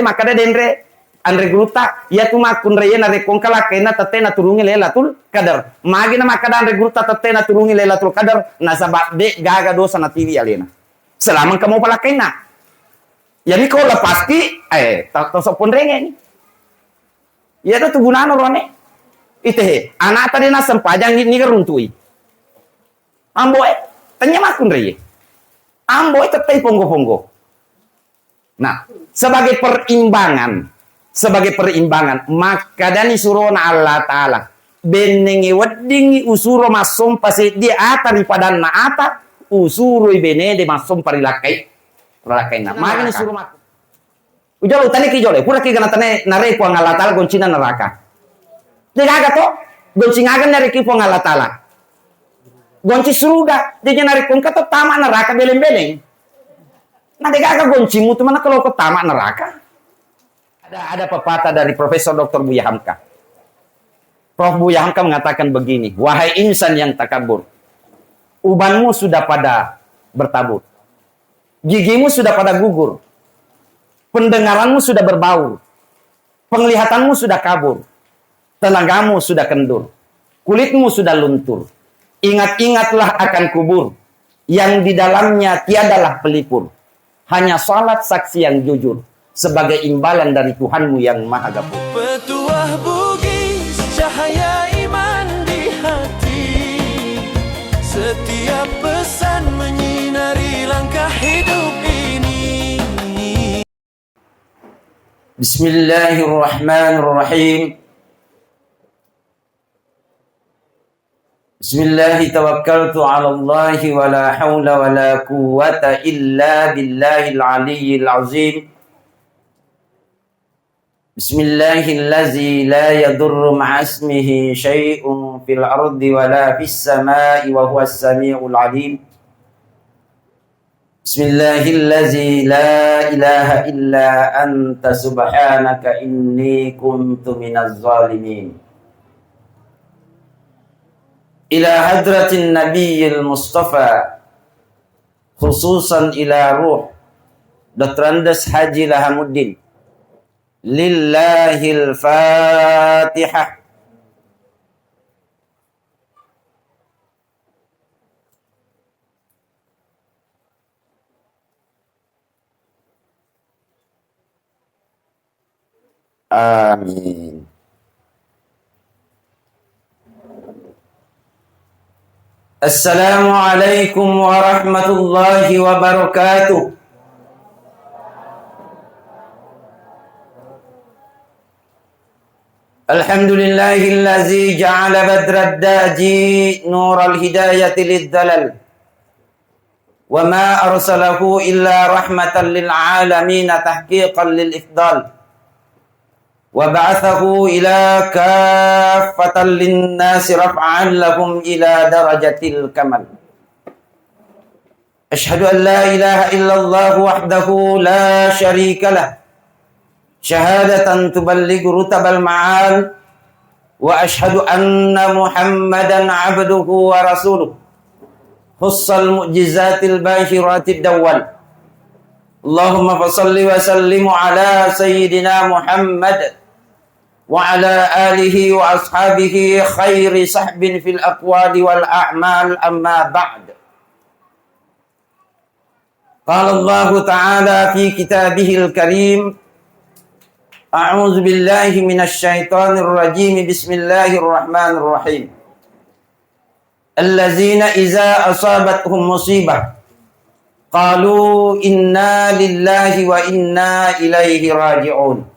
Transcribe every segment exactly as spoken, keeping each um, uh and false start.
Makkeda denre anre gurutta, iyatu makkunraiye narekko engka lakkainna tette naturungi Lailatul Qadar. Magi na makkeda anre gurutta tette naturungi Lailatul Qadar, nasaba de gaga dosa natiwi alena. Selama engka mopa lakkainna. Iyami ko lepasti, eh, ta-, taso ponrengeni. Iyatu tu gunana roane. Itehe, anata de nasempajang ni, ni runtui. Amboe, tanya makkunraiye. Amboe tettai ponggo-ponggo. Nah, sebagai perimbangan, sebagai perimbangan, makkadani surona Allah Ta'ala, bennengngi weddingngi usuro massompa seddie ata ri padanna ata, usuroi benede massompa ri lakkai, ri lakkainna. Magani suro makku. Ujolo tani ki jolo, pura ki gana tane nare Puang Allah Ta'ala goncina neraka. Degaga to, goncing aga nareki Puang Allah Ta'ala. Gonci suruga, jadi narekko engka to tama neraka beleng-beleng. Na degaga goncimu tu mana kalau ko tama neraka. Ada, ada pepatah dari Profesor Doktor Buya Hamka. Prof Buya Hamka mengatakan begini, "Wahai insan yang takabur, ubanmu sudah pada bertabur. Gigimu sudah pada gugur. Pendengaranmu sudah berbaur. Penglihatanmu sudah kabur. Tenagamu sudah kendur. Kulitmu sudah luntur. Ingat-ingatlah akan kubur yang di dalamnya tiadalah pelipur. Hanya salat saksi yang jujur sebagai imbalan dari Tuhanmu yang Maha Gafur." Petuah Bugis, cahaya iman di hati. Setiap pesan menyinari langkah hidup ini. Bismillahirrahmanirrahim. Bismillahi tawakkaltu ala Allahi wa la haula wa la quwwata illa billahil aliyyil azim. Bismillahil ladzi la yadurru ma'asmihi syai'un fil ardi wa la fis sama'i wa huwas sami'ul alim. Bismillahil ladzi la ilaha illa anta subhanaka inni kuntu minaz zalimin. Ila hadratin nabiyil mustafa, khususan ila ruh Doktor Andes Haji Lahamuddin. Lillahil Fatihah. Amin. Assalamualaikum warahmatullahi wabarakatuh. Alhamdulillahillazi ja'ala badrad daji nural hidayati lid dalal. Wa ma arsalahu illa rahmatan lil alamin tahqiqan lil ifdal. Wa ba'athahu ila kaffatan lin nasi raf'an lahum ila darajatil kamal. Asyhadu an la ilaha illallah wahdahu la syarika lah. Syahadatan tuballighu rutabal ma'al. Wa asyhadu anna Muhammadan abduhu wa rasuluh. Khussal mu'jizatil bahiratil dawwal. Allahumma fasalli wa sallim ala sayyidina Muhammad wa ala alihi wa ashabihi khairi sahbin fil aqwali wal a'mal, amma ba'd. Qala Allahu ta'ala fi kitabihil karim, a'udzu billahi minasy syaithanir rajim. Bismillahirrahmanirrahim. Allazina iza asabathum musibah qalu inna lillahi wa inna ilaihi raji'un.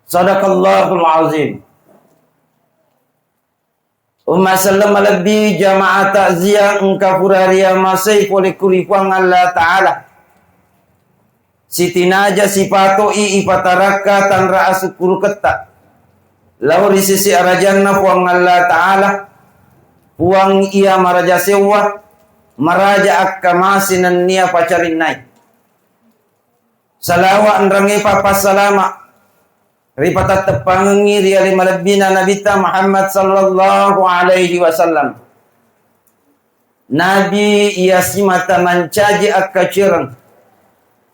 Sadaqallahul azim. Umma selleng malebbi jamaah takziah engka pura riamasei pole ku ri Puang Allah Ta'ala. Sitinaja sipato'i ipatarakka tanra asukkuruketta lao ri sisi arajanna Puang Allah Ta'ala, Puang iya maraja sewwa, maraja akkamase nennia pacarinnai. Salawa enrengnge pappassalama ripatetteppangengngi ri ale malebbina Nabitta Muhammad sallallahu alaihi wasallam. Nabi iya simata mancaji akkacereng,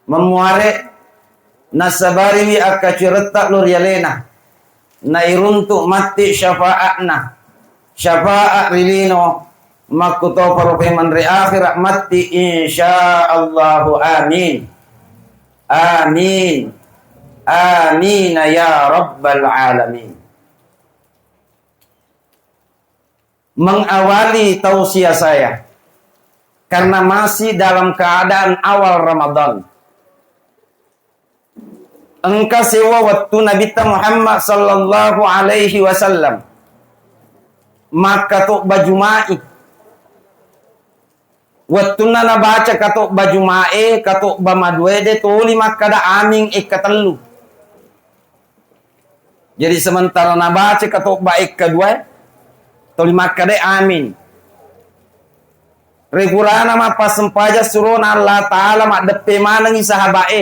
memmuare Nassabariwi akkacueretta lo ri alena. Nairuntu matti syafaatna. Syafaat ri lino, makkutoparo pemeng ri akhirat matti, insyaallahu. Amin. Amin. Amin ya rabbal alamin. Mengawali tausiah saya, karena masih dalam keadaan awal Ramadan. Engka sewwa wettu Nabitta Muhammad sallallahu alaihi wasallam makkatobba Juma'i. Wettunna nabaca katobba Juma'e, katobba maduae, de toli makkada amin ekka tellu. Jadi sementara nabaca katobba ekka dua, toli makkada amin. Ri purana mappassempaja surona Allah Ta'ala maddeppe manengi sahaba'e.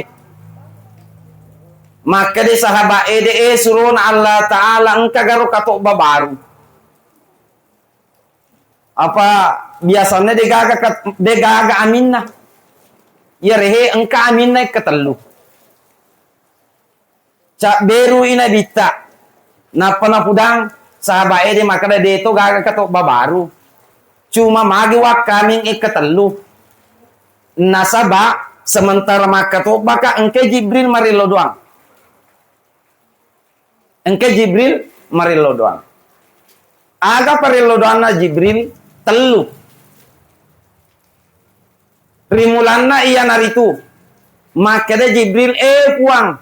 Makkeda sahaba'e de, e surona Allah Ta'ala, engka garo katobba baru. Apa biasanna degaga kat-, degaga aminna. Iya rehe engka aminna ekka tellu. Cabberui Nabitta. Nappa napudang sahabat ede makkeda, deto gaga katobba baru. Cuma magi wakkaming ekka tellu. Nasaba sementara makkatobbaka engka Jibril marillo doang. Engka Jibril marillo doang. Aga parillo doanna Jibril? Tellu. Rimulanna iyanaritu, makkeda Jibril, "E Puang,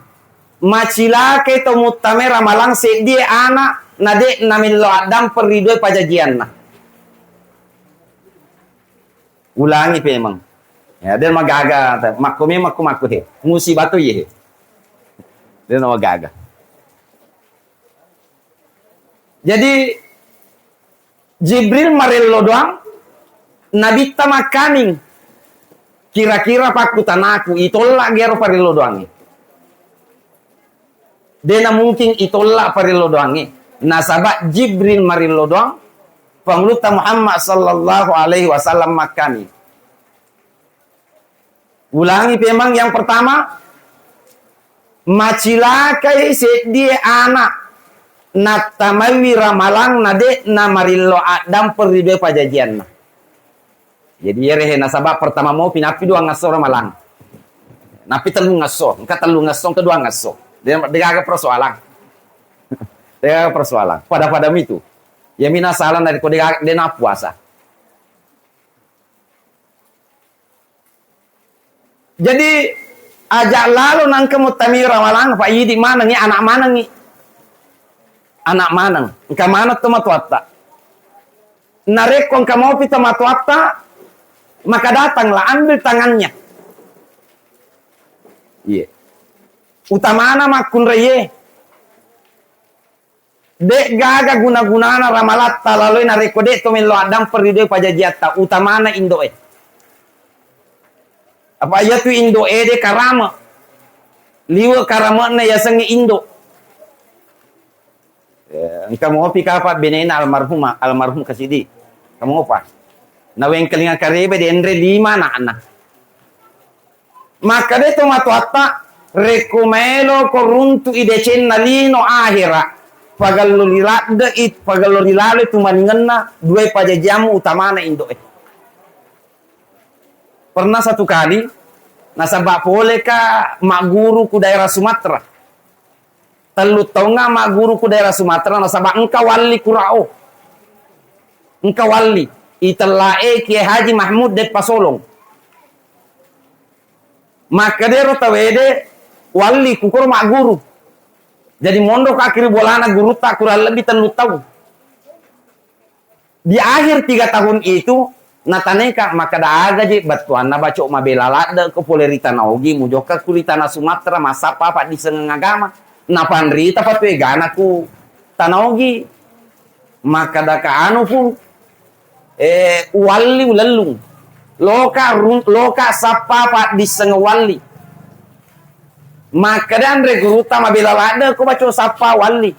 macilakai to muttame ramalang seddie ana, na de namillo addampeng ri dua pajajianna." Ulangi pemeng. Ya, de magaga, makko memang makko makko he. Musibah to ye he. De magaga. Jadi, Jibril marello doang, Nabitta makkaning. Kira-kira pakkutanaku, itolla gero parello doangnge? De namungkin itolla parello doangnge. Nasaba Jibril marello doang, Pangulutta Muhammad sallallahu alaihi wasallam makkaning. Ulangi pemeng, yang pertama, macilakai seddie ana, nattamaiwi ramalang na de namarillo addampeng ri dua pajajianna. Jadi iyaro he nasaba pertama mopi, nappi dua ngasso ramalang. Nappi tellu ngasso, engka tellu ngasso, engka dua ngasso. De, degaga persoalan. Degaga persoalan. Pada-pada mitu. Yami nasalah narekko degaga, de napuasa. Jadi, aja lalo nangka muttami ramalang, Pak, idi manengi, anak manengi. Anak maneng. Engka maneng to matoatta. Narekko engka mopi to matoatta, maka datanglah, ambil tangannya. Iya. Utamana makkunraie. De gaga guna-gunana ramalatta laloi narekko de to mello addampeng ri dua pajajiatta, utamana indo'e. Apa iyatu indo'e de karame. Liwe karame'na yasengnge indo. Eh, engka mopi kapa benena almarhum, almarhum Kasidi. Kamu apa? Nawengkalinga karebe denre lima anakna. Makkeda to matoatta, rekko maeloko runtu'i decenna lino ahera, pagello riladde'i, pagello rilaloi tumaningenna dua pajajiammu, utamana indo'e. Pernah satu kali, nasaba poleka magguru ku daerah Sumatera. Tellu taungnga magguru ku daerah Sumatera, nasaba engka walli kurao. Engka walli. Itellae Kiai Haji Mahmud Deppasolong. Makkedaro tawede, walli kukoro magguru. Jadi monro ka kiri bolana gurutta kurang lebih tellu taung. Di akhir tiga tahun itu, nataneka, makkeda, aga je bettuanna baco mabela ladde ko pole ri Tana Ogi, mujokka ku ri Tana Sumatera, massappa paddissengeng agama. Napanrita patu egana ku Tana Ogi. Makkedaka anu pu, eh, uwalli ulellung. Loka ru-, loka sappa paddissengeng walli. Makkeda anre gurutta mabela ladde ko baco sappa walli.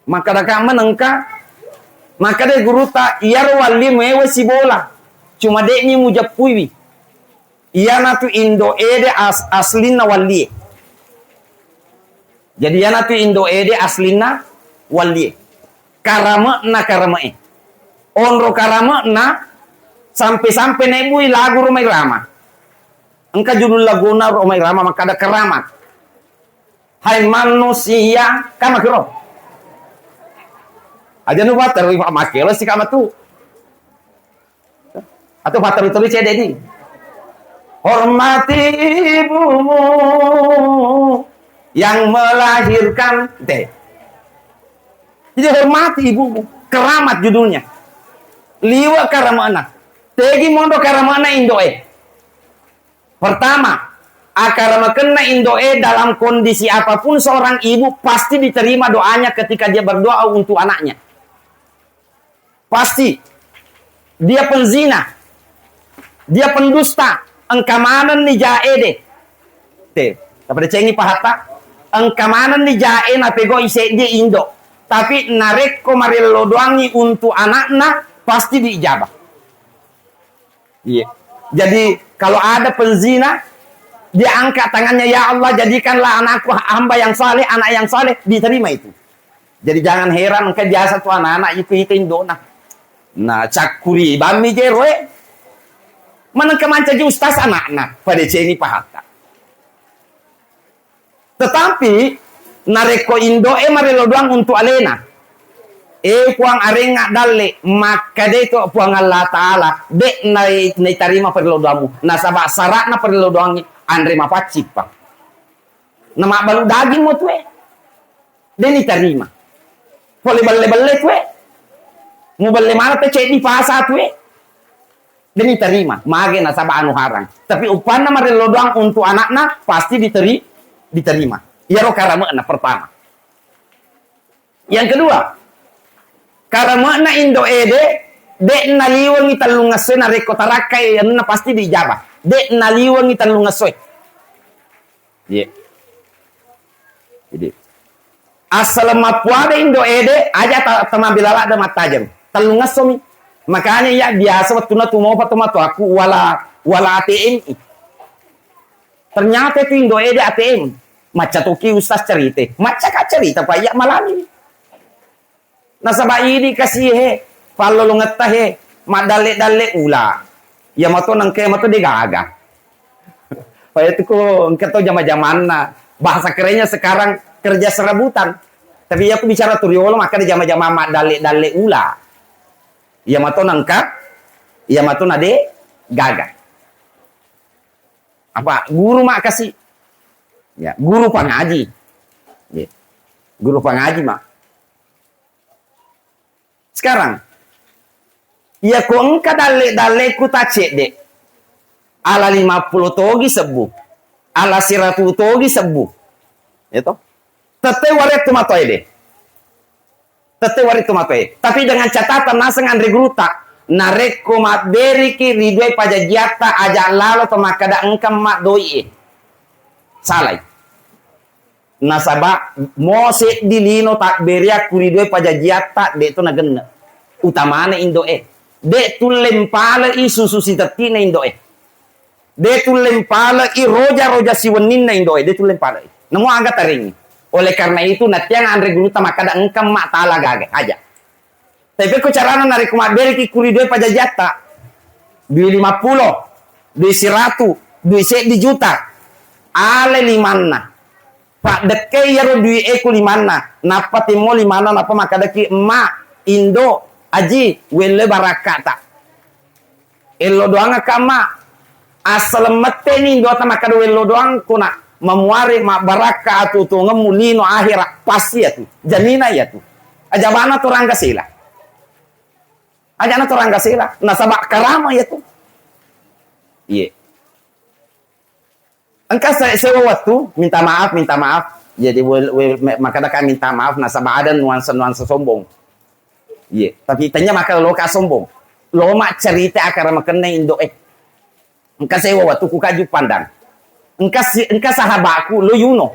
Makkedaka menengka, makkeda gurutta, iyaro walli mewa sibola, cuma de'ni mujeppuiwi. Iyanatu indo ede as-, aslinna wallie. Jadi iyanatu indo ede aslinna wallie. Karame'na karame'e. Onro karame'na sampe-sampe nebbui lagu Rhoma Irama. Engka judul laguna Rhoma Irama makkada Keramat. Hai manusia, kama kiro. Aja nu bater, makkelo si kama tu. Atau bater terus cedde di. Hormati ibumu yang melahirkan. Teh. Jadi hormati ibumu. Keramat judulnya. Liwe karamana. Tegi mondo karamana indoe. Pertama, akar makenna indoe dalam kondisi apapun seorang ibu pasti diterima doanya ketika dia berdoa untuk anaknya. Pasti. Dia penzina. Dia pendusta. Engka manenni jae de. Te, tapadecengi pahatta. Engka manenni jae napegoi seddi indo. Tapi narekko marello doangi untuk anakna, pasti diijabah. Iya. Jadi, kalau ada penzina, dia angkat tangannya, "Ya Allah, jadikanlah anakku hamba yang saleh, anak yang saleh," diterima itu. Jadi, jangan heran, engka biasa tu anak-anak itu, itu indona. Nah, cakkuri bammi jeroe. Manengka mancaji ustaz anakna, pada ceni pahatta. Tetapi, narekko indo'e marelo doang untuk alena, "Eh, Puang, arengnga dalle," makkeda to Puang Allah Ta'ala, "De' nai-, naitarima parelo doammu. Nasaba' sara'na parelo doangnge anre mapaccippa. Na mabbalu daging mo tue. De' nitarima. Pole belle-belle tue. Mubelle mana te ceddi pasa tue." De' nitarima, mage nasaba' anu harang. Tapi uppanna marello doang untuk anakna, pasti diteri-, diterima. Iyaro karame'na pertama. Yang kedua, karame'na indo ede, de' naliwengi tellungesso narekko tarakkai anunna pasti diijabah. De' naliwengi tellungesso. Iya. Jadi, assaleng mappuada indo ede, aja ta-, tamabela ladde mattajeng. Tellungessomi. Makanya iya biasa wettunna tumopa tomatoakku wala, wala A T M i. Ternyata itu indo ede A T M. Macca toki ustaz cerita. Macca ka cerita, Pak, iya malami. Nasaba' idi kasi he, pallolongetta he, maddalle-dalle ula. Iya mato nengke mato de' gaga. Payatuku engka to jama-jamanna. Bahasa kerennya sekarang kerja serabutan. Tapi iya ku bicara tu riolo, maka de' jama-jama maddalle-dalle ula. Iya mato nengka, iya mato na de' gaga. Apa guru mak kasi? Ya, guru pangaji. Ya. Guru pangaji mak. Sekarang, iya ko engka dalle-dalleku tacedde, ala lima puluh togi sebbu, ala siratu togi sebbu. Ya toh? Tette warettu matoe de. Tette warettu matoe. Tapi dengan catatan naseng anre guruta, narekko mabberiki ri dua pajajiatta aja lalo to makkada engka mak doi e. Salai. Nasaba' mo seddi lino tabberiakku ri dua pajajiatta, de' to nagenne. Utamana indo'e. De' tulle mpale'i susu sitetti'na indo'e. De' tulle mpale'i roja-roja siwenninna indo'e. De' tulle mpale'i. Namo aga tarengngi. Oleh karena itu, nattiang anre gurutta makkada engka mak tala gaga. Aja. Tapi ko carana narekko mabbereki ku ri dua pajajiatta, dui lima pulo, dui siratu, dui seddi juta, ale limanna. Paddekke iyaro dui e ku limanna, nappa timmo limanna, nappa makkadaki, "Emma, Indo, Aji, welle barakkata." Ello doang kamma, assaleng metteni indoata makkada wello doang kuna, mamuare mabbarakka atuo-tuongemmu lino ahera, pasti iyatu, jamina iyatu. Ajabana to rangga sela. Ajana to rangga sela, nasaba karama iyatu. Iye. Engka se-, sewa wettu, minta maaf, minta maaf. Jadi, we-, we-, me-, makkadaka minta maaf, nasaba ada nuansa-nuansa sombong. Iye, tapi tanya maka loka sombong. Loma cerita akar makenna indo e. Engka sewa wettu ku kaju pandang. Engka si-, engka sahabatku lo yuno.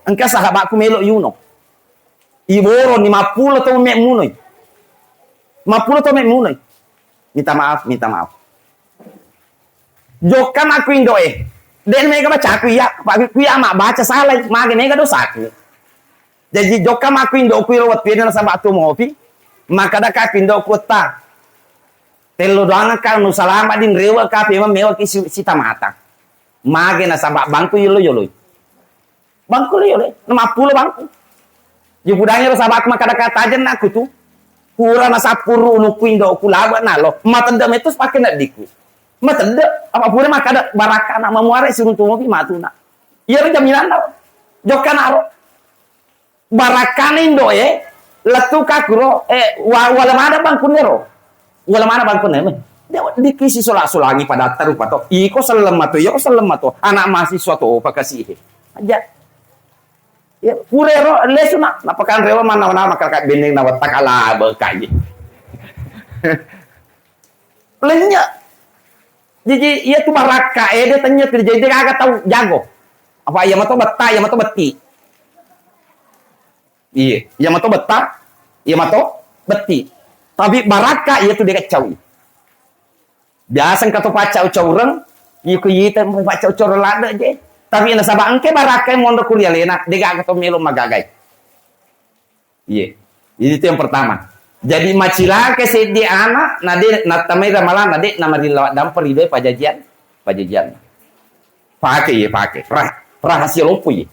Engka sahabatku melo yuno. Iboro ni mappulo tau me munoi. Mappulo tau me munoi. Minta maaf, minta maaf. Jokka makku indo'e. De' mega bacaku iya, Pak, ku iya mabbaca salai, mage mega dosaku. Jaji jokka makku indo'ku iro wettué nasaba' tuo mopi, makkadaka ku indo'ku, "Etta, tello doangekka nu salama' di nrewe' ka pemeng mewa ki si-, sitamata." Mage nasaba' bangku yolo-yoloi. Bangku lo yolo, na mappulo bangku. Yo budangi ro sabakku makkada kata aja nakku tu. Pura nasappuru ulukku indo'ku labe' nalo. Matedde' metus pake neddiku. Matedde', apa pura makkada barakka na mamuare siruntu mopi matuna. Iya ro jaminanna ro. Jokka naro. Barakkana indo'e, lettu ka kuro, eh, wa-, wala mana bangkunna ro. Wala mana bangkunna, eh. Dia dikisi sola-solangi padatta rupa to. Iko selleng mato, iko selleng mato. Anak mahasiswa to, pakasihe. Aja. Ya, pura ro, lesu na, napakan rewa mana, mana, maka ka benneng na wettak ala be kai. Lenya. Jadi, iya tu barakka, eh, dia tanya tu, jadi dia kagak tahu jago. Apa iya mato betta, iya mato betti. Iya, iya mato betta, iya mato betti. Tapi barakka, iya tu dia kacau. Biasa engka to paccau-caureng, iko ita mu paccau-caureng ladde je. Tapi nasaba engke barakka mondo ku ri alena, de gaga to melo magagai. Iya. Itu yang pertama. Jadi macilaka seddi ana, na de nattamai ramalan, na de namarillau dampeng ri dua pajajian, pajajian. Pake iya, pake. Rah-, rahasia loppo iya.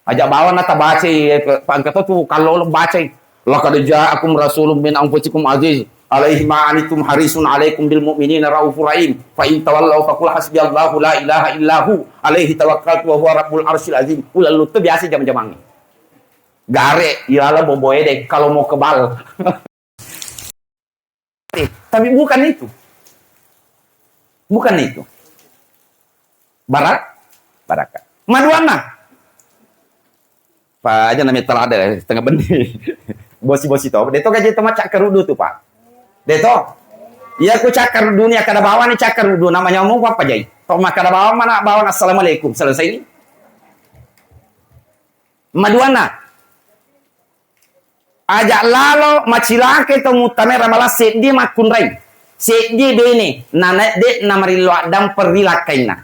Aja bawang na tabacai, eh, pangkato tu kallolo bacai. Laqad ja'akum rasulun min anfusikum aziz alaihi ma anittum harisun alaikum bil mu'minina raufur rahim. Fa in tawallaw faqul hasbiyallahu la ilaha illa hu alaihi tawakkaltu wa huwa rabbul arsyil azim. Ulallu tu biasa jam-jamangnge. Gare, ilala boboe de, kalau mau kebal. Tapi bukan itu. Bukan itu. Barak, barakka. Maduanna. Pa aja namanya telah ada setengah benih. Bosi-bosi to. Deto gaji to macak kerudu tu, Pak. Deto. Iya ku cakar dunia kada bawang ni cakar dunia namanya mau apa jai. To makkada bawang mana bawang assalamualaikum. Selesai ni. Maduanna. Aja lalo macilakai to muttame ramalang seddi makkunrai. Seddi bene. Nana de namarillo addampeng ri lakkainna.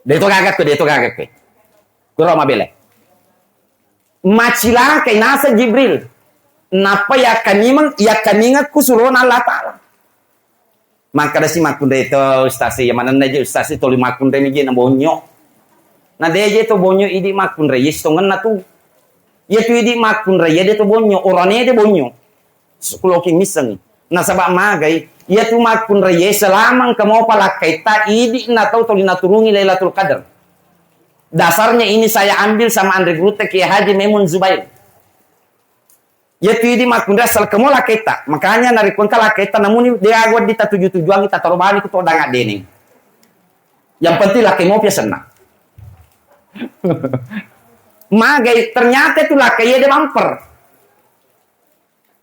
Deto gagakku, deto gagakku. Kuro mabele. Macilakai nasa Jibril. Nappa yakkamimeng, yakkamingekku surona Allah Ta'ala. Makkadasi makkunrai to ustaz, iya manenna je ustaz toli makkunrai mi je na bonyo. Na de je to bonyo idi makkunrai, yes tongenna tu. Iya tu idi makkunrai, iya de to bonyo, orane de bonyo. Sekuloki missengngi. Nasaba magai, iya tu makkunrai, iya selama engka mopa lakkaitta, idi na tau toli naturungi Lailatul Qadar. Dasarnya ini saya ambil sama Andre Gurutta Kiai Haji Maimun Zubair. Iya tu idi makkunrai asal kemo lakkaitta. Makanya narekko engka lakkaitta namuni de aga wedding tatuju-tujuangi tataro bani ku to danga deneng. Yang penting lakkai mopi asenna. Magai ternyata tu lakkai iya de bumper.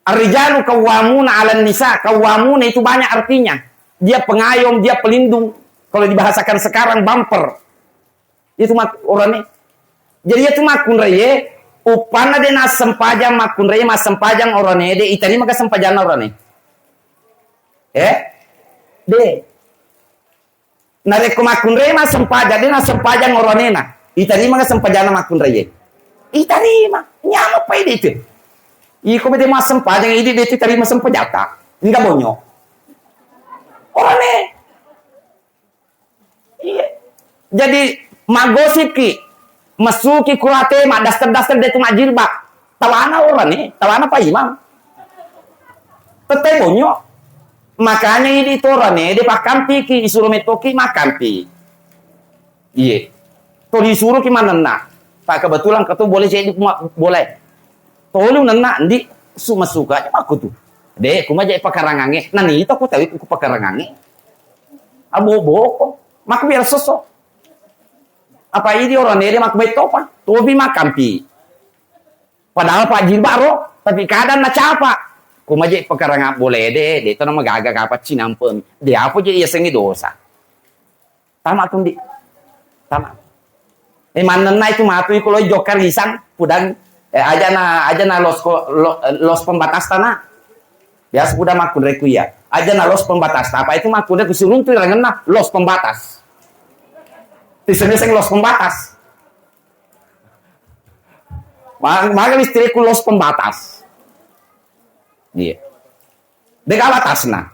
Ar-rijalu qawwamuna 'alan nisa, qawwamuna itu banyak artinya. Dia pengayom, dia pelindung. Kalau dibahasakan sekarang, bumper. Itu mak-, orane. Jadi itu makkunraie, uppanna de nassempajang makkunraie, massempajang orane, de itarima ga sempajanna orane? Eh? De. Narekko makkunrai massempajang, de nassempajang oranena, itarima ga sempajanna makkunraie? Itarima. Nyameng pa idi tu. Iko bete massempajang, idi de tu itarima sempajatta. Engka bonyo. Orane. Iya. Jadi, maggosipki, messuki kurate, maddaster-daster de tu majjilbab. Tawana orane, tawana pa imam. Tette bonyo. Makanya idi tu orane, de pakkampiki, isuro mettoki makkampi. Iye. To disuroki manenna. Pa kebetulan ketu boleh jadi kuma-, boleh. Tolu nenna, ndi su-, messuka aja makku tu. De, kuma jadi pakarangange. Nani itu aku tahu ku pakarangange. Abo boko. Makku biar soso. Apa idi orane de makku bettopa. Tobi makkampi. Padahal pa jilbab ro, tapi kadang nacapa. Kuma je pakarangang boleh de, de to namagaga kapa cinampe. De apa je iya sengi dosa. Tama tu, Ndi. Tama. Eh, manenna itu matu iko loi jokka risang, pudang, eh, aja na, aja na los ko-, lo-, los pembatas tanah. Biasa buda makkunrai ku iya. Aja na los pembatas. Apa itu makkunrai ku siruntui rangenna los pembatas. Tiseng-seng los pembatas. Ma-, maga istriku los pembatas. Iya. Dega batasna.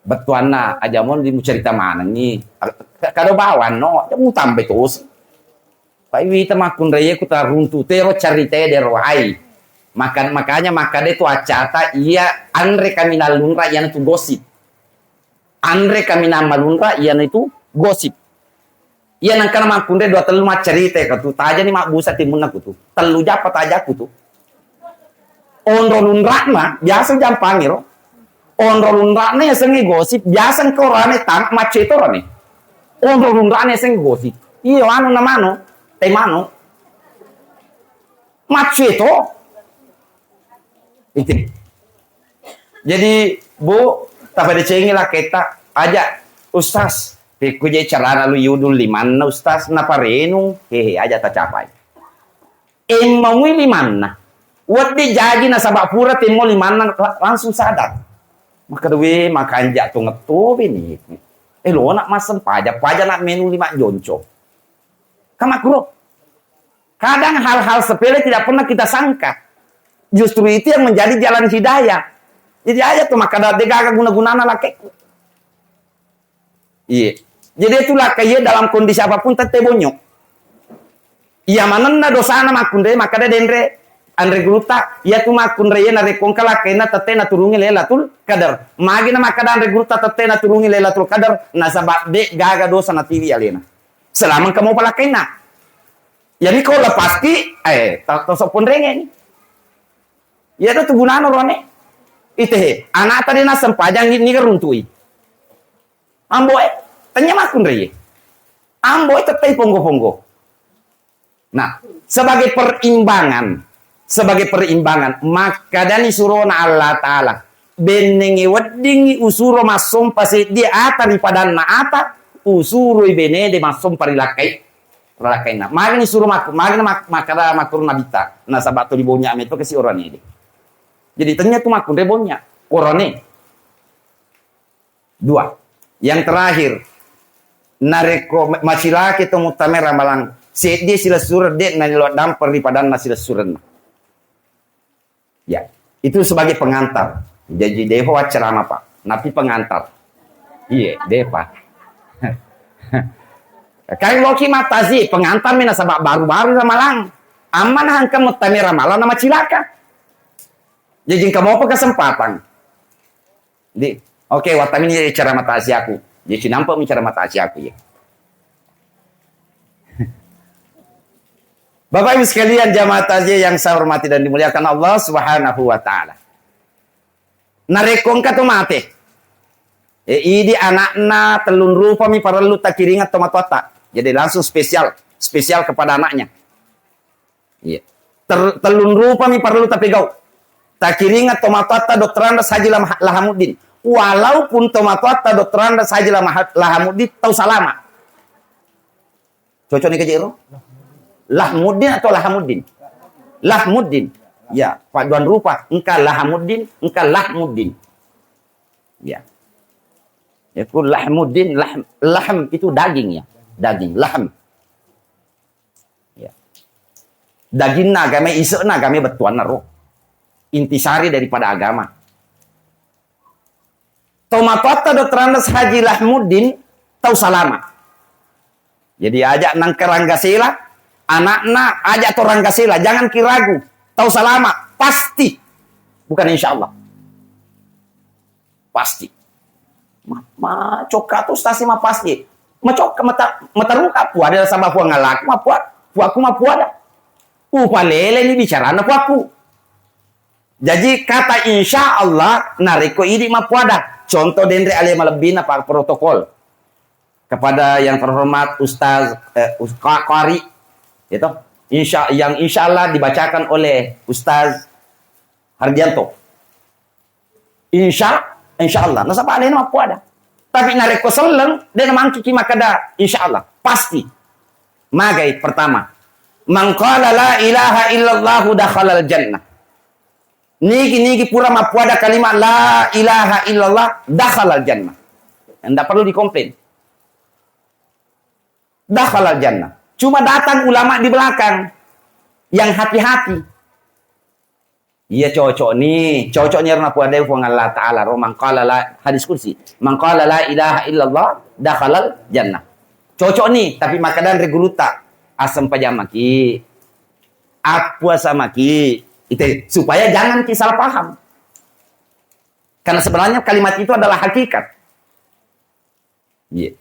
Bettuanna aja mon di mucerita manengi. Ka-, kado bawanno, aja mutambe tosi. Pai wita makkunraie ku taruntu tero carita dero ai. Maka-, makanya makkada tu accata iya anre kami nallunra iyana tu gosip. Anre kami nammalunra iyana itu gosip. Iya nengkana makkunrai dua tellu maccarita ka tu, tajani mabbusa timunna ku tu. Tellu jappa tajaku tu. Onro lunra'na, biasa jampangi ro. Onro lunra'na yasengnge gosip, biasa engka orane tama macceto rane. Onro lunra'na yasengnge gosip. Iyo anu na mano, te mano. Macceto. Itu. Jadi, Bu, tapadecengi laketta, aja, Ustaz, pekku je carana lu yudul limanna, Ustaz, naparenu, hehe, aja tacapai. Emmamui limanna. Weddi jaji nasaba pura temmo limanna la-, langsung sadar. Maka duwe makanja tu ngetto bini. Eh, lona massempajang, paja nak menu lima jonco. Kamakro. Kadang hal-hal sepele tidak pernah kita sangka. Justru itu yang menjadi jalan hidayah. Jadi aja tu maka degaga guna-gunana lakekku. Iya. Jadi itulah kayak dalam kondisi apapun tette bonyok. Iya manenna dosana makkunre, makkada denre anre gurutta, iya tu makkunre iya narekko engka lakkainna tette naturungi Lailatul Qadar. Magi na makkada anre gurutta tette naturungi Lailatul Qadar, nasaba de gaga dosa natiwi alena. Selama engka mopa lakkainna. Jadi ko lepasti, eh, ta-, taso ponrengeng. Iya tu gunana rone. Itehe, anak tadi nasempajang ni, ni runtui. Ambo e, tanya makkunre ye. Ambo e tettai ponggo-ponggo. Nah, sebagai perimbangan, sebagai perimbangan, makkadani surona Allah Ta'ala, bennengi weddingi usuro massompa seddie ata ri padanna ata, usuroi benede massompa ri lakkai, ri lakkainna. Magani suro mak-, magani mak-, makkada makkuro nabitta, nasaba tuli bonya meto kasi orane de. Jadi tanya tu makkunre bonya, orane. Dua. Yang terakhir, narekko ma-, macilaki to muttame ramalang, seddie silessureng de' nalilo dampeng ri padanna silessurenna. Ya, itu sebagai pengantar. Jadi deho waccarama, Pak. Napi pengantar. Iya, depa. Kan loki matazi pengantar mi nasaba baru-baru ramalang. Ammana hangka muttame ramalang na macilaka. Jadi engka mopa kesempatan. Di, oke, wattamini jadi cara mata asiaku. Jadi nampak mi cara mata asiaku ya. Bapak Ibu sekalian, jamaah takziah yang saya hormati dan dimuliakan Allah Subhanahu wa Ta'ala. Narekko engka tu mate, e, idi anakna tellung rupa mi parellu takiringa tomatoatta. Jadi langsung spesial, spesial kepada anaknya. Iya. Ter-, tellung rupa mi parellu tapegau. Takiringa tomatoatta Doktor Andes Haji Lam-, Lahamuddin. Walaupun tomatoatta Doktor Andes Haji Lam-, Lahamuddin tau salama. Cocok ni kejero? Lahmuddin atau Lahamuddin? Lahmuddin. Ya, Pak Duan rupa. Engka Lahamuddin, engka Lahmuddin. Ya. Ya, ku Lahmuddin, lahm, lahm itu daging ya. Daging, lahm. Ya. Daginna agama, ise'na agama bettuanna ro. Intisari daripada agama. Tomatoatta Doktor Andes Haji Lahmuddin tau salama. Jadi ajak nangka Ranggasela, anakna ajak to Ranggasela, jangan kiragu. Tau salama, pasti. Bukan insya Allah. Pasti. Ma, ma cokka tu stasi ma pasti. Ma cokka mata, mataruka puada sama puang ngalaku ma puada. Puaku ma puada. Upalele ni bicarana puaku. Jadi kata insya Allah narekko idi ma puada. Contoh denre ale malebbina pak protokol. Kepada yang terhormat Ustaz, eh, Us-, Qa-, Qari, gitu. Insya, yang insya Allah dibacakan oleh Ustaz Hardianto. Insya, insya Allah. Nasaba alena mappuada. Tapi narekko selleng, de namangkiki makkeda insya Allah. Pasti. Magai pertama. Man qala la ilaha illallah dakhalal jannah. Nigi-nigi pura mappuada kalimat la ilaha illallah, dakhalal jannah. Ndak perlu dikomplain. Dakhalal jannah. Cuma datang ulama di belakang yang hati-hati. Iya, cocok ni, cocok ni ro napuadai Puang Allah Ta'ala ro, man qala la, hadis kursi. Man qala la ilaha illallah dakhalal jannah. Cocok ni, tapi makkadanre gurutta, assempajang maki, appuasa maki. Ite, supaya jangan ki salah paham. Karena sebenarnya kalimat itu adalah hakikat. Iya.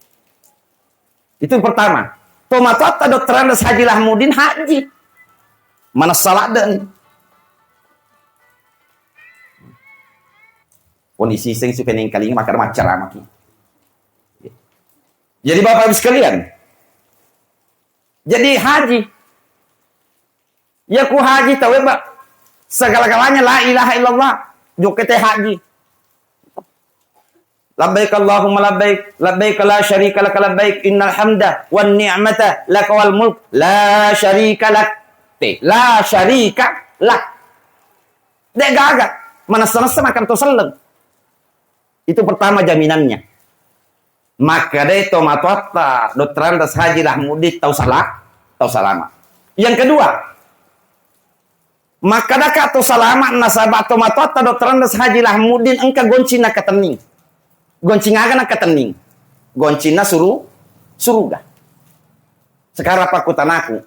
Itu pertama. Tomatoatta Doktor Andes Haji Lahmudin haji. Mana salah dan kondisi sing suka nengkalinga maka macam maki. Iya. Jadi Bapak Ibu sekalian, jadi haji. Ya ku haji tauwe, Pak. Segala-galanya la ilaha illallah. Jokke te haji. Labbaik Allahumma labbaik, labbaik la syarika laka labbaik, innal hamda wan ni'mata laka wal mulk, la syarika lak. Te, la syarika lak. Dek gaga. Manessa-nessa makan to selleng. Itu pertama jaminannya. Makkedai tomatoatta Doktor Andes Haji Lahmudi tau sala-, tau salama. Yang kedua, makkadaka tau salama nasaba tomatoatta Doktor Andes Haji Lahmudin engka goncing nakatenning. Goncing aga nakatenning? Goncinna suru-, suruga. Sekarang pakkutanaku,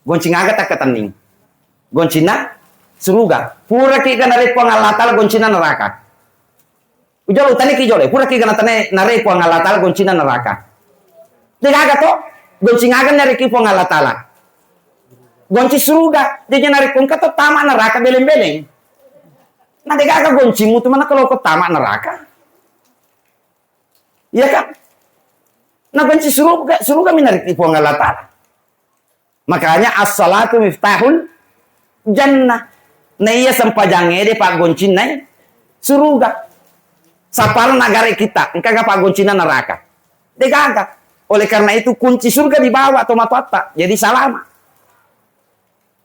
goncing aga takkatenning? Goncinna suruga. Puraki ga nareppo Allah Ta'ala goncinna neraka? Ujolo, utaniki jolo, puraki ga natane nare Puang Allah Ta'ala goncinna neraka? Degaga to? Goncing aga nareki Puang Allah Ta'ala? Gonci suruga. Jadi narekko engka to tama neraka beleng-beleng. Na degaga goncimu tu mana kalau ko tama neraka? Iya kan? Na gonci suruga, suruga minareki Puang Allah Ta'ala. Makanya as-salatu miftahul jannah. Na iya sempajangnge de paggoncinna suruga. Sapar nagare kita, engka ga paggoncinna neraka? Degaga. Oleh karena itu kunci surga dibawa tomatoatta. Jadi salama.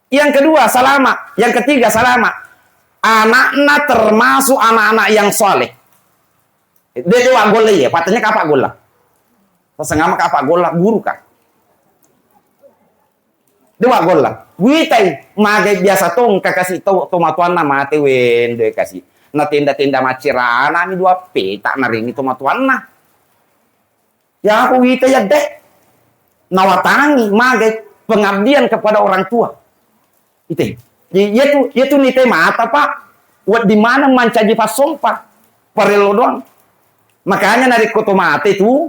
Yang kedua salama, yang ketiga salama. Anakna termasuk anak-anak yang saleh. De, de wa golla iya, patenya kapa golla. Sasengama kapa golla, guru ka. De wa golla. Witai, magai biasa tong kakasi to, tomatoanna mate wendo kasi. Na tenda-tenda macerana mi dua peta narini tomatoanna. Ya aku wita ya de. Nawatangi magai pengabdian kepada orang tua. Ite. Jadi, iya tu, iya tu nite mata, Pak. Wedding maneng mancaji passompa. Parello doang. Makanya narekko to mate tu,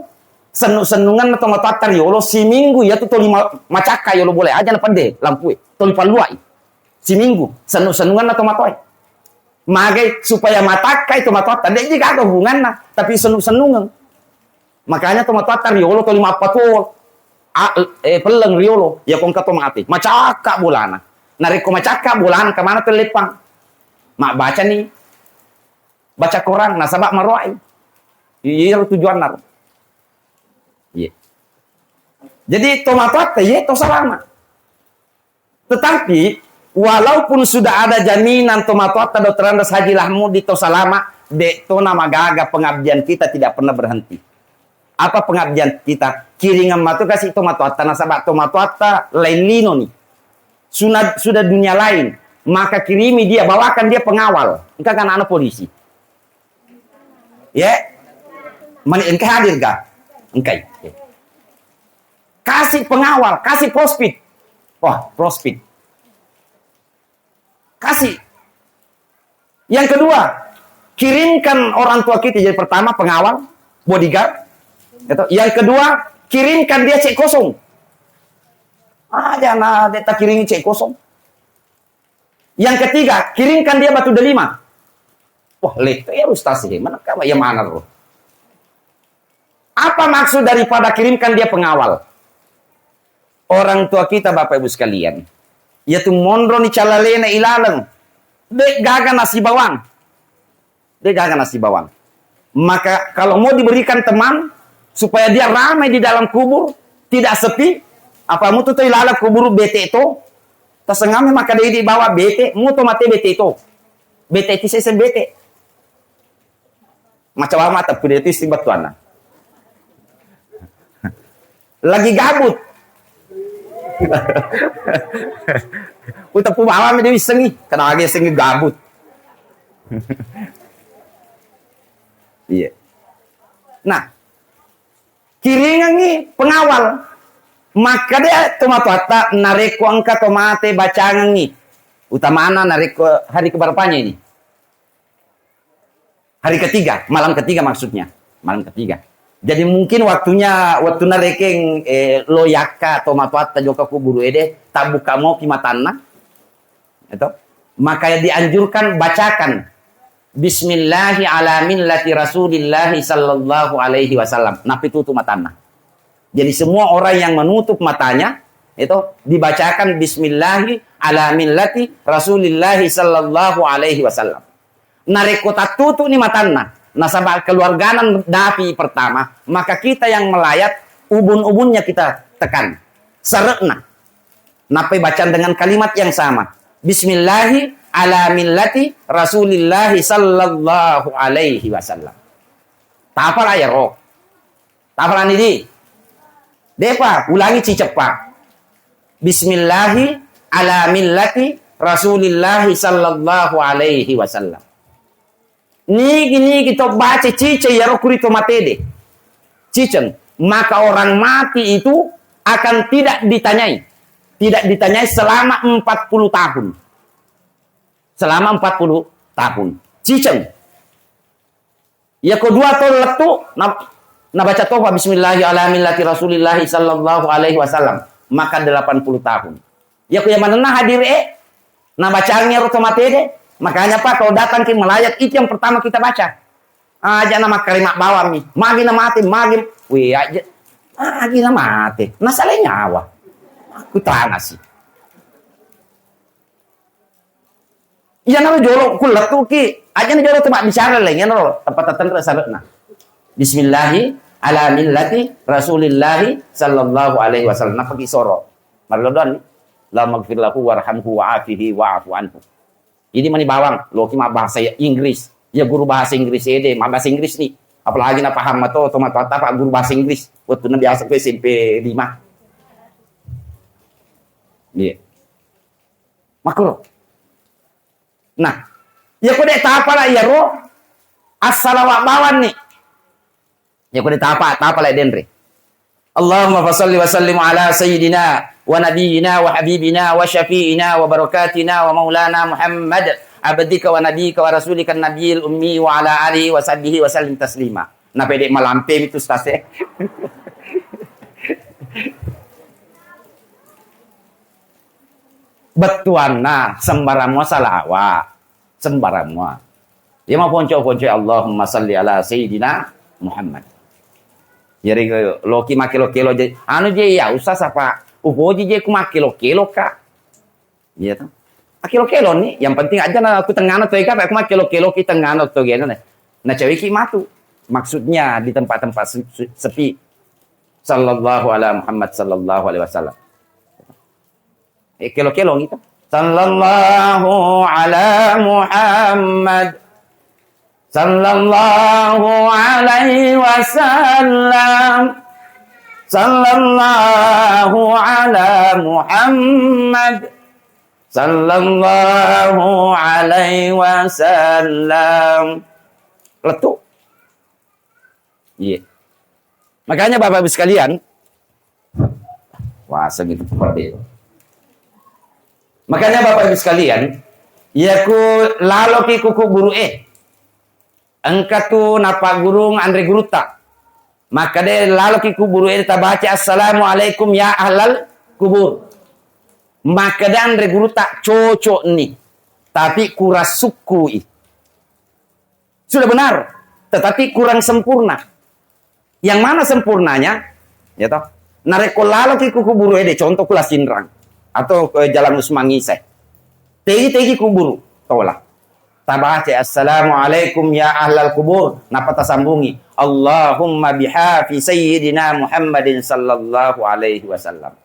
sennu-sennungan tomatoatta riolo siminggu, iya tu toli ma-, macakka yolo bola aja na pedde lampue. Toli palluai. Siminggu, sennu-sennungan tomatoae. Magai supaya matakkai tomatoatta. De'ji gaga hubunganna, tapi sennu-sennungeng. Makanya tomatoatta riolo toli mappatuo. A-, eh, pelleng riolo, ya ko engka to mate. Macakka bolana. Narekko macakka bolana, kemana to leppang? Mabbacani, baca Quran, nasaba maroai. Iyaro tujuanna. Iya. Jadi tomatoatta, iya to salama. Tetapi, walaupun sudah ada jaminan tomatoatta Doktor Andes Haji Lahmudi to salama, de to namagaga pengabdian kita tidak pernah berhenti. Apa pengabdian kita? Kiringan matu kasi tomatoatta nasaba tomatoatta lain lino ni. Sudah, sudah dunia lain. Maka kirimi dia, bawakan dia pengawal. Engka kan anak polisi. Ya? Mani engka hadir ga? Engkai. Kasih pengawal, kasih prospit. Wah, prospit. Kasih. Yang kedua, kirimkan orang tua kita. Jadi pertama pengawal, bodyguard. Gitu. Yang kedua, kirimkan dia cek kosong. Aja na de ta kirim cek kosong. Yang ketiga, kirimkan dia batu delima. Wah, leka ya Ustaz ini, mana kamu yang mana lo? Apa maksud daripada kirimkan dia pengawal? Orang tua kita, Bapak Ibu sekalian, yaitu monro ni calalena ilaleng, de gaga nasi bawang. De gaga nasi bawang. Maka kalau mau diberikan teman supaya dia ramai di dalam kubur, tidak sepi, apa mutu to ilaleng kubur bete to, tasengame maka de di bawah bete, muto mate bete to. Bete ti sese bete. Macawa mata pide ti si batuanna. Lagi gabut. Uteppu bawang mi dia issengi. Karena lagi issengi gabut. Iya. Nah, kiringengngi pengawal. Makkeda tomatoatta, narekko engka to mate, bacangengngi. Utamana narekko hari keberapanya ini? Hari ketiga, malam ketiga maksudnya. Malam ketiga. Jadi mungkin waktunya, waktu narekeng, eh, lo yakka tomatoatta jokka kuburu ede, tabbuka moki matanna. Itu. Maka dianjurkan bacakan Bismillahi ala millati Rasulillahi sallallahu alaihi wasallam. Napitutu matanna. Jadi semua orang yang menutup matanya itu dibacakan Bismillahi ala millati Rasulillahi sallallahu alaihi wasallam. Narekko tattutu ni matanna, nasaba keluargana dapi pertama, maka kita yang melayat ubun-ubunnya kita tekan. Serekna. Nappai bacaan dengan kalimat yang sama. Bismillahi ala millati Rasulillahi sallallahu alaihi wasallam. Tapala iyaro. Tapalani di. Depa, ulangi ciceppa. Bismillahi ala millati Rasulillahi sallallahu alaihi wasallam. Nigi-nigi to baca ciceng iyaro kuri to matede. Ciceng. Maka orang mati itu akan tidak ditanyai. Tidak ditanyai selama empat puluh tahun. Selama empat puluh tahun. Ciceng. Iyako dua taung lettu, na, nabaca topa Bismillahi ala millati Rasulillahi sallallahu alaihi wasallam, maka delapan puluh tahun. Iyako iya manenna hadir e, nabacangi ero to matede, makanya Pak, kalau datang ke melayat, itu yang pertama kita baca. Aja na makkarima bawang mi, magi na mate, magi, wih aja, magi na mate, nasalai nyawa. Aku tanasi. Iyanaro jolo ku lettuki, ajana jolo tu mabbicara laing, iyanaro tempat tertentu sarekna. Bismillahi ala millati Rasulillahi sallallahu alaihi wasallam. Napaki soro. Marlodon. Allahumma gfir lahu warhamhu wa'afihi wa'fu anhu. Ini mani bawang, loki mabbahasa ya Inggris. Ya guru bahasa Inggris ede, mabbahasa Inggris ni. Apalagi na paham mato, to mato apa guru bahasa Inggris. Waktu na biasa ku S M P lima. Iya. Makkuro. Nah, iyako de' tapala iyaro, assalawa bawanni. Iyako de' tapa, tapala denre. Allahumma fasalli wa sallim ala sayyidina wa nabiyyina wa habibina wa syafi'ina wa barakatina wa maulana Muhammad abdika wa nabiyika wa rasulika nabiyil ummi wa ala alihi wa sahbihi wa sallim taslima. Napede' malampe mi tu stase. Bettuanna sembarang mua salawa, sembarang mua. Iya maponco-ponco Allahumma salli ala sayyidina Muhammad. Jadi loki makkelo-kelo je, anu je ya usah sapa upoji je ku makkelo-kelo ka. Iya to. Makkelo-kelo ni, yang penting aja na aku tengana to ega aku makkelo-kelo ki tengana to gena. Na ceweki matu. Maksudnya di tempat-tempat se-, se-, sepi. Sallallahu ala Muhammad sallallahu alaihi wasallam. Eh, kelo-kelo gitu. Sallallahu ala Muhammad. Sallallahu alaihi wasallam. Sallallahu ala Muhammad. Sallallahu alaihi wasallam. Letu. Iya. Makanya Bapak Ibu sekalian, wah, segitu pede. Makanya Bapak Ibu sekalian, iya ku laloki ku kuburu e. Engka tu napaggurung anre gurutta. Makkeda laloki kuburu e tabaca assalamualaikum ya ahlal kubur. Makkeda anre gurutta cocok ni. Tapi kurang sukkui. Sudah benar, tetapi kurang sempurna. Yang mana sempurnanya? Ya toh? Narekko laloki ku kuburu ede, contoh ku La Sinrang atau ke Jalan Usman Ngise. Tegi-tegi kuburu, tola. Tabaca, "Assalamualaikum ya ahlal kubur." Napa tasambungi, "Allahumma bihafi Sayyidina Muhammadin sallallahu alaihi wasallam."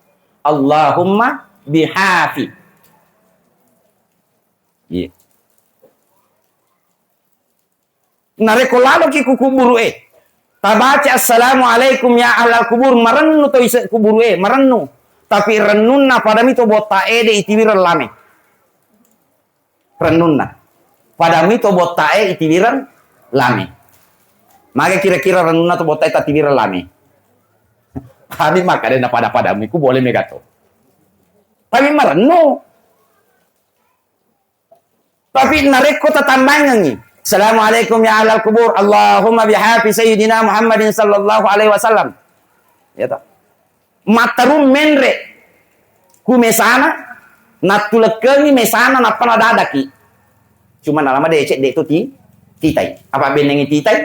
Allahumma bihafi. Iya. Narekko laloki ku kuburu e, tabaca, "Assalamualaikum ya ahlal kubur," marennu to ise kuburu e, marennu. Tapi rennunna padami to botta e de itiwireng lame. Rennunna. Padami to botta e itiwireng lame. Mage kira-kira rennunna to botta e tatiwireng lame? Kami makkeda na pada-padami ku boleh mega to. Tapi marennu. Tapi narekko tatambangengi, "Assalamualaikum ya ahlal kubur, Allahumma bihaqqi sayyidina Muhammadin sallallahu alaihi wasallam." Ya toh. Matterung menre ku mesana, nattulekkengi mesana, nappa nadadaki. Cuma nalama decek de tu ti-, titai. Apa bennengi titai,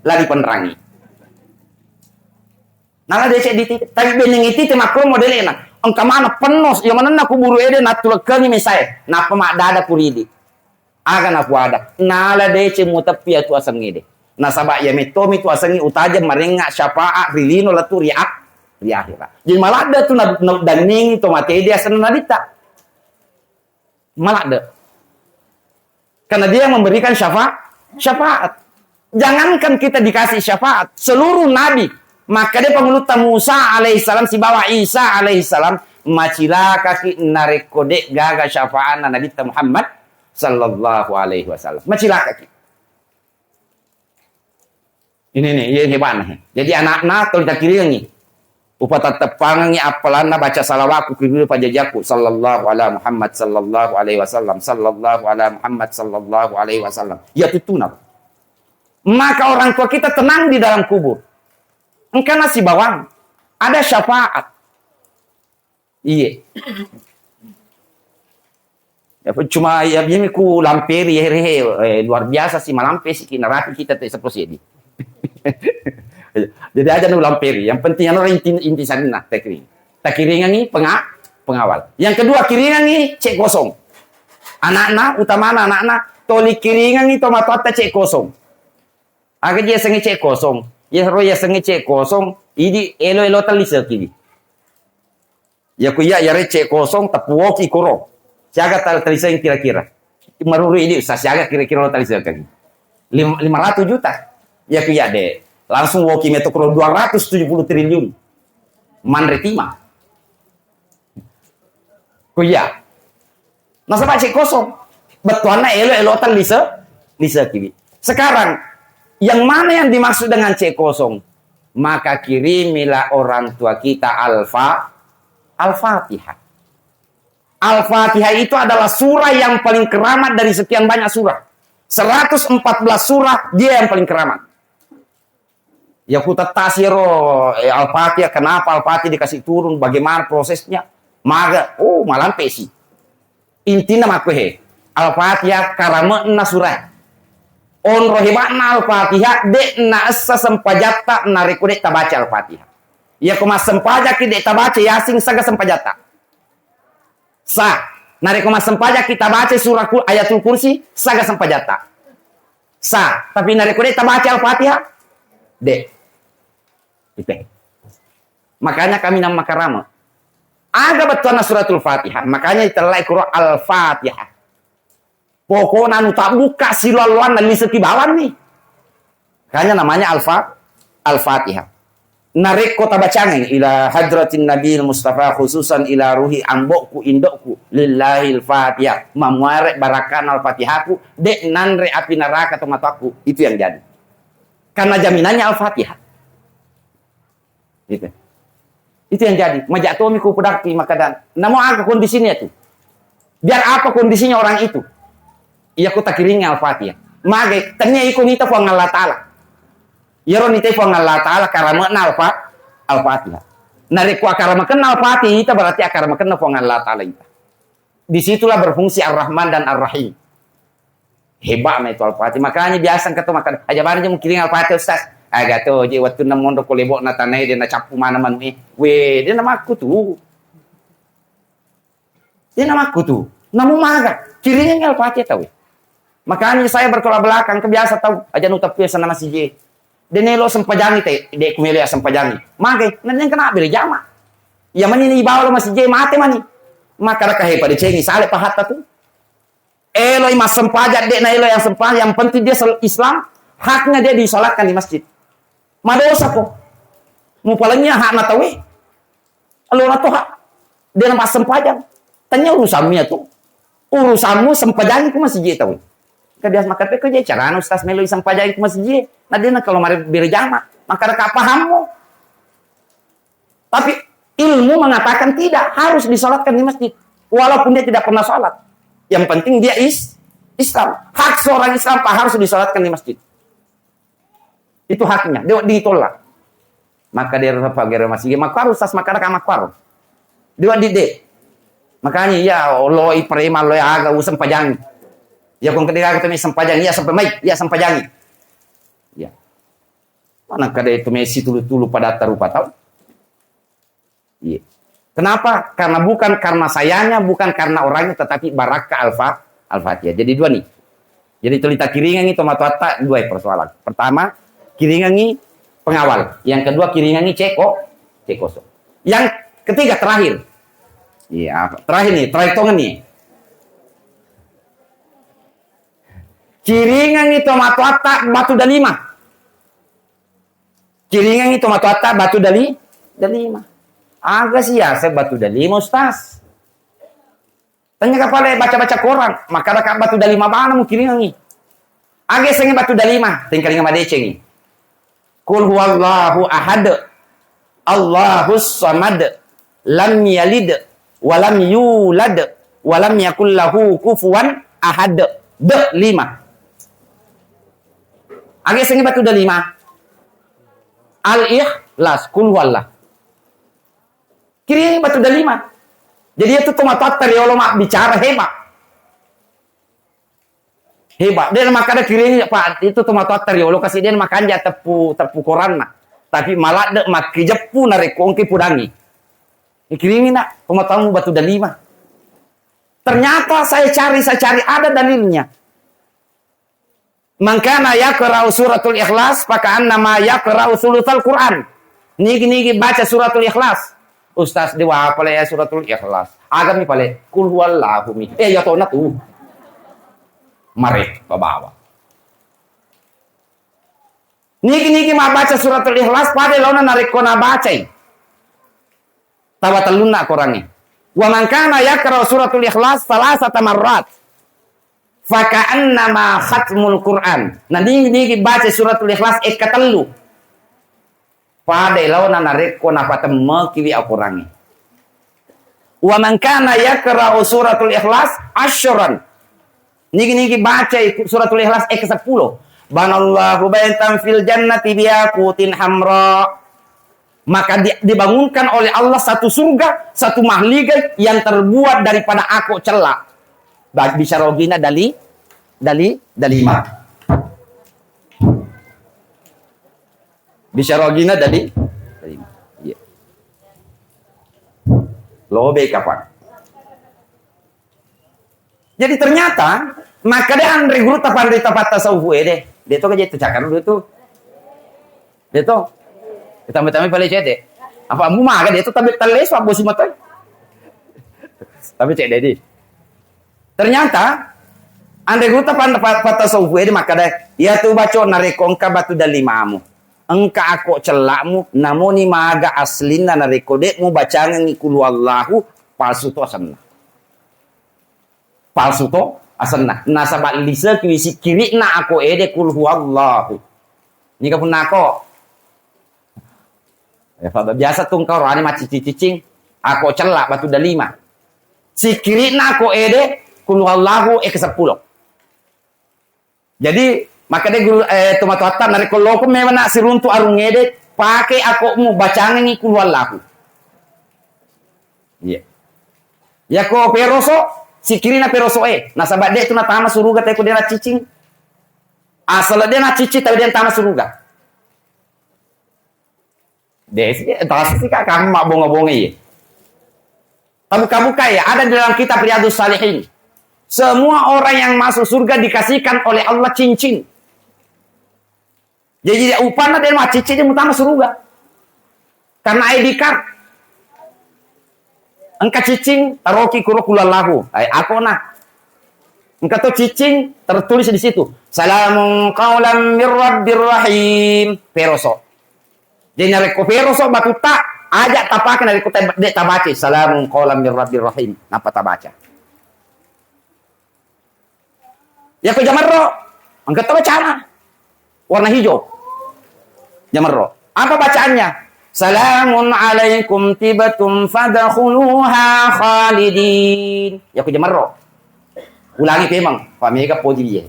la dipenrangi. Nala decek di tite, tapi bennengi tite makkumo delena. Engka maneng penno, iya manenna kuburu ede nattulekkengi mesae. Nappa maddada kuridi. Aga napuada. Nala decek muteppi atu aseng ede. Nasaba iya mettomi tu asengnge utajeng marengnga syafaat ri lino lettu ri ak-, ri akhira. Jadi maladde tu na-, na-, danningi to mate ede asenna nabitta. Maladde. Karena dia yang memberikan syafa-, syafaat. Jangankan kita dikasih syafaat, seluruh nabi, maka dia pangulutta Musa alaihissalam sibawa Isa alaihissalam macilakaki narekko de gaga syafaatna Nabitta Muhammad sallallahu alaihi wasallam. Macilakaki. Ini nih, iya hebatna. Jadi anakna tuli takiringi. Upatatteppangengi appalanna baca salawakku kiriwi pajajakku, sallallahu ala Muhammad, sallallahu alaihi wasallam, sallallahu ala Muhammad, sallallahu alaihi wasallam. Ya tutuna. Maka orang tua kita tenang di dalam kubur. Engkana sibawang. Ada syafaat. Iye. Ya, cuma ya, ini ku lamperi, ya, he, he, eh, luar biasa sih, malampe sih, narapi kita te seperti ini. Jadi aja nu lamperi. Yang penting anu inti, inti sanna, takiring. Takiringangi penga-, pengawal. Yang kedua, kiringangi cek kosong. Anakna, utamana anakna, toli kiringangi to matoatta cek kosong. Aga je yasengnge cek kosong. Ya ro yasengnge cek kosong, idi elo-elo tellisekiwi. Ya ku iya, ya recce kosong, tepuwoki koro. Siaga tal-, taliseng kira-kira? Maruru idi, sa siaga kira-kira lo taliseng? Lim-, lima ratus juta. Ya ku iya de. Langsung woki meto koro dua ratus tujuh puluh triliun. Manre tima. Ku iya. Nasaba cek kosong. Bettuanna elo-elo tallise-, lisekiwi. Sekarang, yang mana yang dimaksud dengan cek kosong? Maka kirimilah orang tua kita Al-Fa-, Al-Fatihah. Al-Fatihah itu adalah surah yang paling keramat dari sekian banyak surah. Seratus empat belas surah, dia yang paling keramat. Ya, ku tettasi ero, eh, Al-Fatihah, kenapa Al-Fatihah dikasih turun, bagaimana prosesnya? Maga, oh, malampe si. Intinna makkuhe, Al-Fatihah karame'na surah. Onro hebatna Al-Fatihah, de' naessa sempajatta narekko de' tabaca Al-Fatihah. Iya ko massempajaki de' tabaca Yasin, saga sempajatta? Sa. Narekko massempajaki tabaca surah Ku-, Ayatul Kursi, saga sempajatta? Sa. Tapi narekko de' tabaca Al-Fatihah, de'. Ite. Makanya kami nammakarama. Aga bettuanna suratul Fatihah? Makanya itellai kuro Al-Fatihah. Pokokna anu tabbukka siloalloanna liseki bawanni. Makanya namanya Al-Fa-, Al-Fatihah. Narekko tabacangi ila hadratin Nabil Mustafa, khususan ila ruhi ambokku, indokku, lillahil Fatihah. Mamuare barakana Al-Fatihahku, de' nanre api naraka tomatoakku. Itu yang jadi. Karena jaminannya Al-Fatihah. Gitu. Itu yang jadi. Maja' tomi ku pudakki makkeda, namo aga kondisinya tu? Biar apa kondisinya orang itu? Iya ku takiringi Al-Fatihah. Magai, tania iko nita Puang Allah Ta'ala. Iyaro nita Puang Allah Ta'ala, karame'na Al-Fa-, Al-Fatihah. Narekko akaramekenna Al-Fatihah ita, berarti akaramekenna Puang Allah Ta'ala ita. Disitulah berfungsi Ar-Rahman dan Ar-Rahim. Hebat na itu Al-Fatihah. Makanya biasa engka to makkeda, "Aja bani je mukiring Al-Fatihah, Ustaz." Aga to je wettunna monro ko lebo'na tanae, de' nacappu mana manu'e. We, de' namakku tu. De' namakku tu. Namu maga. Kiringi Al-Fatihah tau. Makanya saya bertolak belakang, kebiasa tau. Aja nu tapi sana masih je. De' nelo sempajangi te, de' ku melo ya sempajangi. Magai, nanti kena beri jama. Ya mani ni bawa lo masih je, mate mani. Maka raka hepa decengi, sale pahatta tu. Eloi massempajang, de' na elo yang sempajang, yang penting dia sel-, Islam, Haknya dia disolatkan di masjid. Madosa ko. Mupalennya hakna tauwe. Allora to hak. Dia napassempajang. Tanya urusanmu ya tu. Urusanmu sempajangi ku masjid tauwe. Ka biasa makkeda ko je carana ustaz melo sempajangi ku masjid. Nah dia kalau mari berjamaah, maka reka pahammu. Tapi ilmu mengatakan tidak, harus disolatkan di masjid. Walaupun dia tidak pernah sholat. Yang penting dia is Islam. Hak seorang Islam, Pak, harus disolatkan di masjid. Itu haknya. Dia ditolak. Maka dia rasa pagar masjid. Makar ustaz, maka ada makar. Dia di de. Makanya ya Allah, i preman, lo aga, usah pajangi. Ya kong ketika kita sempajang, ya sampai mai, ya sempajangi. Ya. Mana kada itu Messi tulu-tulu pada tarupa tau? Iya. Kenapa? Karena bukan karena sayanya, bukan karena orangnya, tetapi barakka alfa, Al-Fatihah. Jadi dua nih. Jadi cerita kiringangi tomatoatta dua persoalan. Pertama, kiringangi pengawal. Yang kedua, kiringangi ceko, cekoso. Yang ketiga terakhir. Iya, terakhir nih, terakhir tongen nih. Kiringangi tomatoatta batu dalima. Kiringangi tomatoatta batu dali-, dalima. Aga sih ya, saya batu dalima, Ustaz. Tanya kapale baca-baca koran, maka ada batu dalima bana mu kiringangi. Aga sengi batu dalima, tingkalinga madecengi. Qul huwallahu ahad. Allahus samad. Lam yalid walam yulad walam yakul lahu kufuwan ahad. De lima. Aga sengi batu dalima. Al-Ikhlas, kul huwallah. Kiringi batu dalima. Jadi itu tomatoatta riolo mabbicara hebat. Hebat. Dia makkada kiringi, Pak, itu tomatoatta riolo kasi dia makanja teppu, teppu koranna. Tapi maladde makkijeppu narekko engke pudangi. Kiringi nak, tomatoammu batu dalima. Ternyata saya cari, saya cari ada dalilnya. Man kana yaqra'u suratul Ikhlas, faka'annama yaqra'u sulutsal Qur'an. Nigi-nigi baca suratul Ikhlas. Ustaz, dewa pale ya suratul Ikhlas. Agami pale, kul huwallahu mi. Eh, ya tona tu. Mare, babawa. Nigi-nigi mabbaca suratul Ikhlas, pada launa narekko nabacai. Tawa tellunna korangnge. Wa man kana yaqra'u suratul Ikhlas salasata marrat. Faka'annama khatmul Qur'an. Na nigi-nigi baca suratul Ikhlas ekka tellu. Pada launa narekko napatemmekiwi akorangnge. Wa man kana yaqra'u suratul Ikhlas asyran. Nigi-nigi bacai suratul Ikhlas ekka seppulo. Banallahu baitan fil jannati biyaqutin hamra. Maka di-, dibangunkan oleh Allah satu surga, satu mahligai yang terbuat daripada ako cella. Ba-, bisa rogina dali, dali, dalima. Bisa rogina dali, dalima. Iya. Lobe kapang. Jadi ternyata, maka de anre guru tapanrita patta saufu ede. De to kaje tu cakar dulu tu. De to. Ditambah-tambah pale cede. Apa mu maga de to tabe telle su abbosi matoi. Tapi cede di. Ternyata, anre guru tapan-, pa-, patta saufu ede maka de, ya tu baco narekko engka batu dalimamu. Engka ako cellakmu, namoni maga aslinna narekko de mu bacangengi kulu Allahu, palsu to asenna. Palsu to asenna. Nasaba lisekiwi sikkiri'na ako ede kul huwallahu. Nika punnako. Ya, fa-, biasa tu engka orani maccicing-cicing, ako cella batu dalima. Sikkiri'na ako ede kul huwallahu ekka seppulo. Jadi, makkeda guru, eh, tomatoatta, narekko loko memang na siruntu arung ede, pake akokmu, bacangengi kul huwallahu. Iya. Yako peroso, sikkirina peroso e. Nasaba de tu natama suruga teko de naccicing. Asal de naccicing, tapi de natama suruga. Desi, tasi ka kamma bonga-bonga iye. Tabuka-buka ya, ada di dalam kitab Riyadus Salihin. Semua orang yang masuk surga dikasihkan oleh Allah cincin. Jadi, upanna de maccicing de mutama suruga. Karena I D card. Engka cicing, taroki kuro kulallahu. Ai, ako na. Engka to cicing tertulis di situ, "Salamun qaulam mir rabbir rahim." Peroso. Jadi narekko peroso batutta, aja tapake narekko te-, de' tabaca, "Salamun qaulam mir rabbir rahim." Napa tabaca? Yako jamarro, engka to bacana. Warna hijau. Jamarro. Apa bacaannya? "Salamun alaikum tibtum fadkhuluha khalidin." Yako jamarro. Ulangi pemeng, pamega poji dia.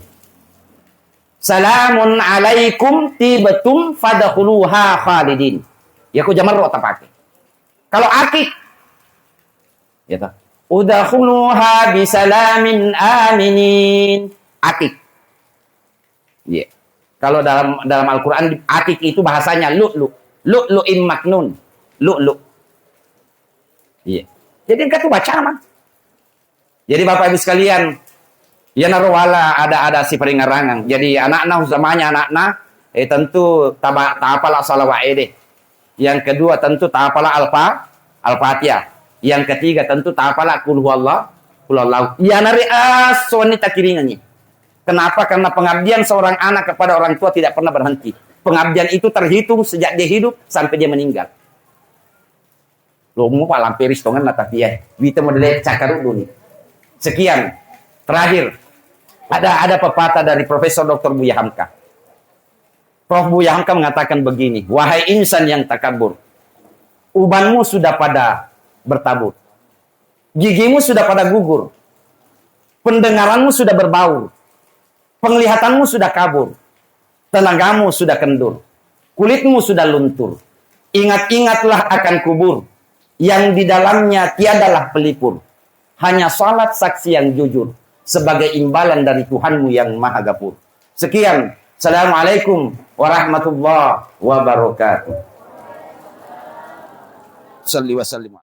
"Salamun alaikum tibtum fadkhuluha khalidin." Yako jamarro tapake. Kalau akik, ya toh. "Udkhuluha bisalamin aminin." Akik. Iya. Kalau dalam, dalam Al-Quran, akik itu bahasanya lu'lu. Lu'lu'im maknun. Lu'lu. Iya. Jadi engka tu bacana. Jadi Bapak Ibu sekalian, iyanaro wala ada-ada siparingarangeng. Jadi anakna, utamanya anakna, eh, tentu taba-, tapala salawat ede. Yang kedua tentu tapala Alfa-, Al-Fatihah. Yang ketiga tentu tapala Qul huwallah, Qul huwallahu. Iyanari aso wenni takiringengi. Kenapa? Karena pengabdian seorang anak kepada orang tua tidak pernah berhenti. Pengabdian itu terhitung sejak dia hidup sampai dia meninggal. Lomo pa lampe ri sitongenna, tapi ya, wita modele cakkaruddu ni. Sekian. Terakhir, ada, ada pepatah dari Profesor Doktor Buya Hamka. Prof Buya Hamka mengatakan begini, "Wahai insan yang takabur, ubanmu sudah pada bertabur. Gigimu sudah pada gugur. Pendengaranmu sudah berbaur. Penglihatanmu sudah kabur. Tenagamu sudah kendur. Kulitmu sudah luntur. Ingat-ingatlah akan kubur yang di dalamnya tiadalah pelipur. Hanya salat saksi yang jujur sebagai imbalan dari Tuhanmu yang Maha Gafur." Sekian. Assalamualaikum warahmatullahi wabarakatuh. Salli wa sallim.